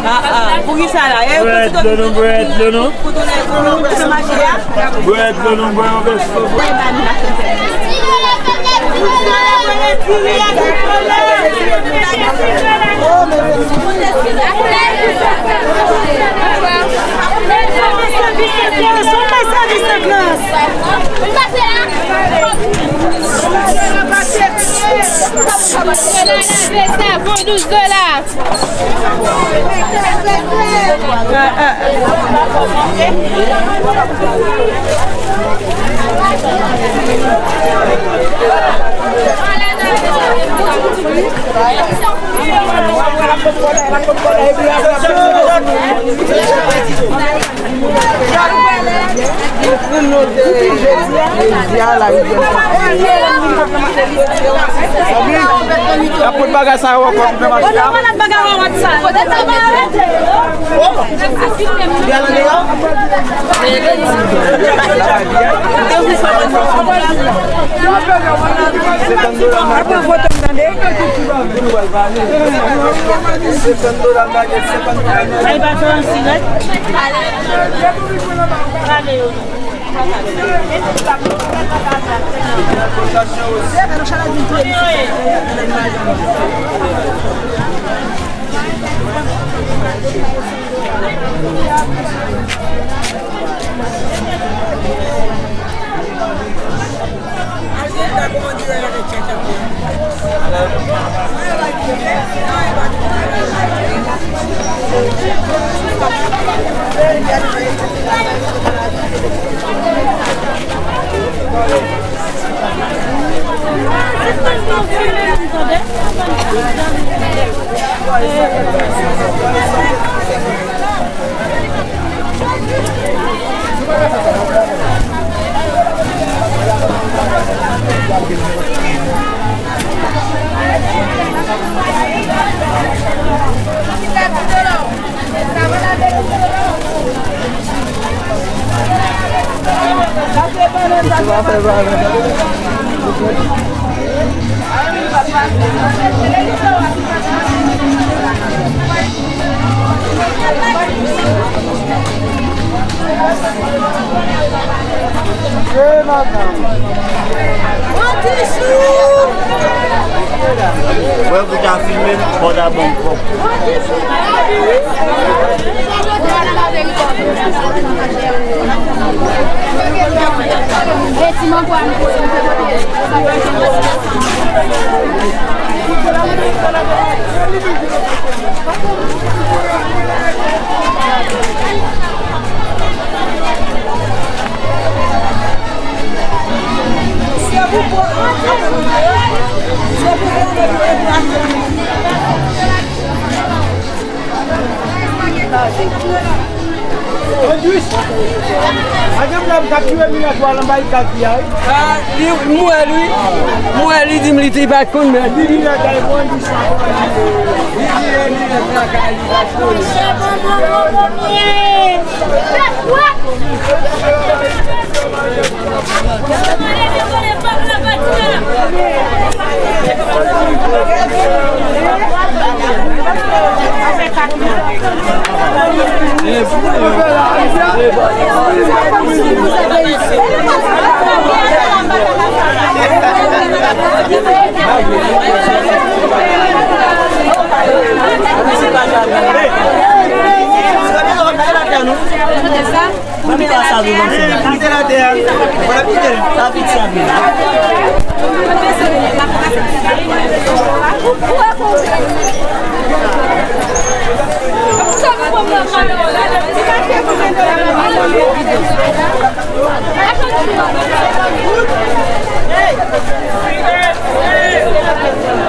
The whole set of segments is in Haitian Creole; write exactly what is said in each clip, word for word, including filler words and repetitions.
Ah, ah, pou ki sa la? Eh, bwè dlo non, bwè dlo non. Bwè dlo non, bwè yon vèso. Sa, vodou dola. Apot bagay sa yo ankò pou fè mache a. Wè pou ta filme m, fò ta ban m kòb. Andris! Madanm nan ap kaptire minaj ou al anba li kay fi a, wi. Ah, li, m wè l, wi. M wè li di m li te pa t konn, men. Li di minaj la, bon, Andris la, bon, Andris. Li di, eh, minaj la, kay li pa t konn. Mwen kite l atè a. Mwen ap kite l. Sa vit sa vit.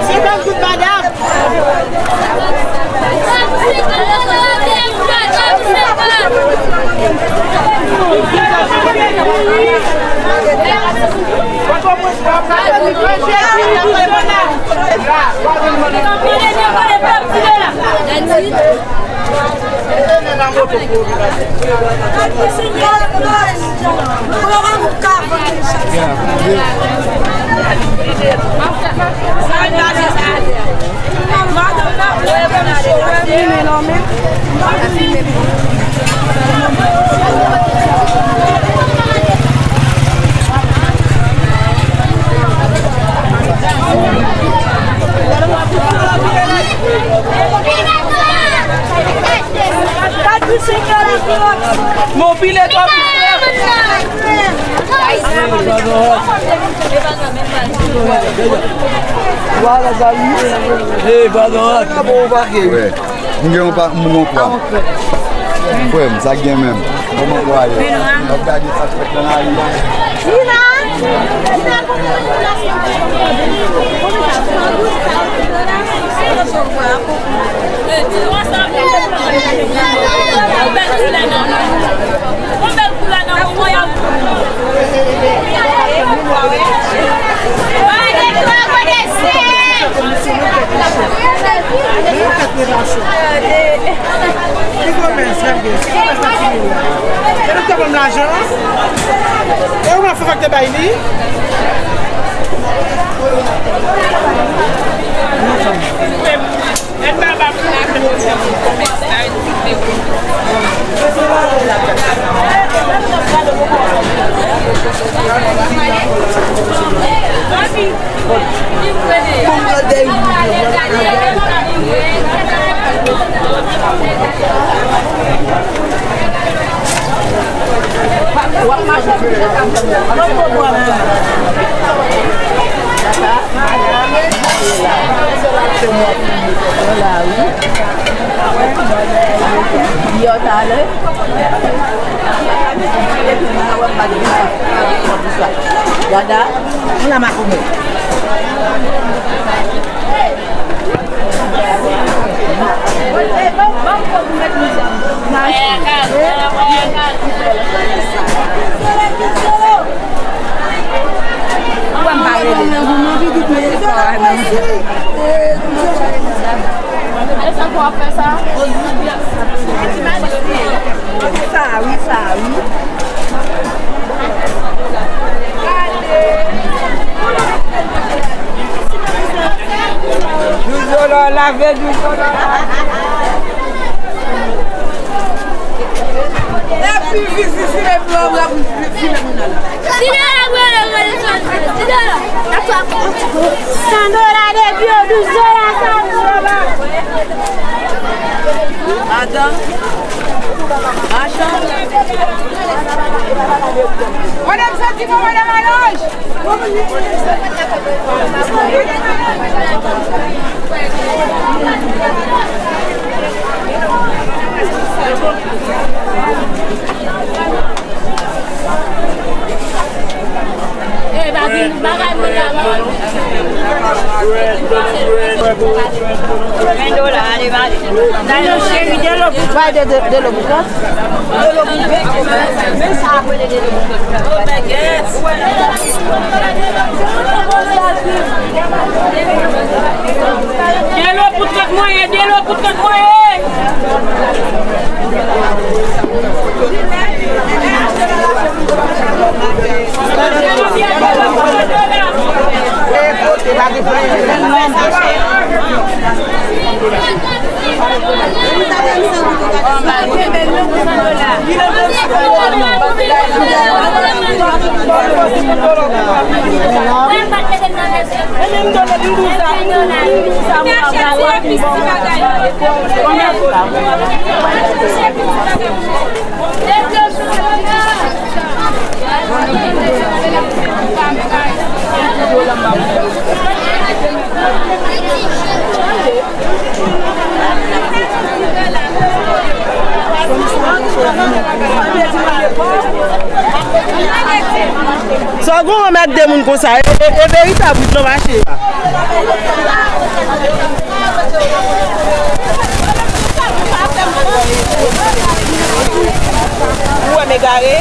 Senkant goud, madanm. Mon pile twa mil frè. Hey, brother. Bon, ou pa gen. M gen yon pa, m gen yon kwa. Frè m, sa k gen menm? Kòman kwa yo? W ap gade sa k fèt nan lari a? Tina! Tina, kote w ye la? Kote sa? San douz, san douz dola. Yon bèl koulè nan nou. Yon bèl koulè nan nou. Ki komès, rèv gen? Ki komès nan fini yo? E nou te ban m lajan an? E ou m ap fè fòk te bay li? Yo, talè. Dada, mwen la makoumè. Sa wi, sa wi. Douz dola, lave douz dola. Epi vizit, si le blan, la vizit, si le moun la. San dola depi yo, douz dola, san dola. Adan. Machan. Madanm Santi, madanm Alonj. Ven dola, ale, ale. Dalo cheri, delo pou bay de, de, delo pou kòs. Delo pou kòs. Men sa apre de, delo pou kòs. Delo pou trant mwayen, delo pou trant mwayen. Sa w gen yon mèt de moun konsa, e, e, e veritab wi, non, mache. Ou wè m egare?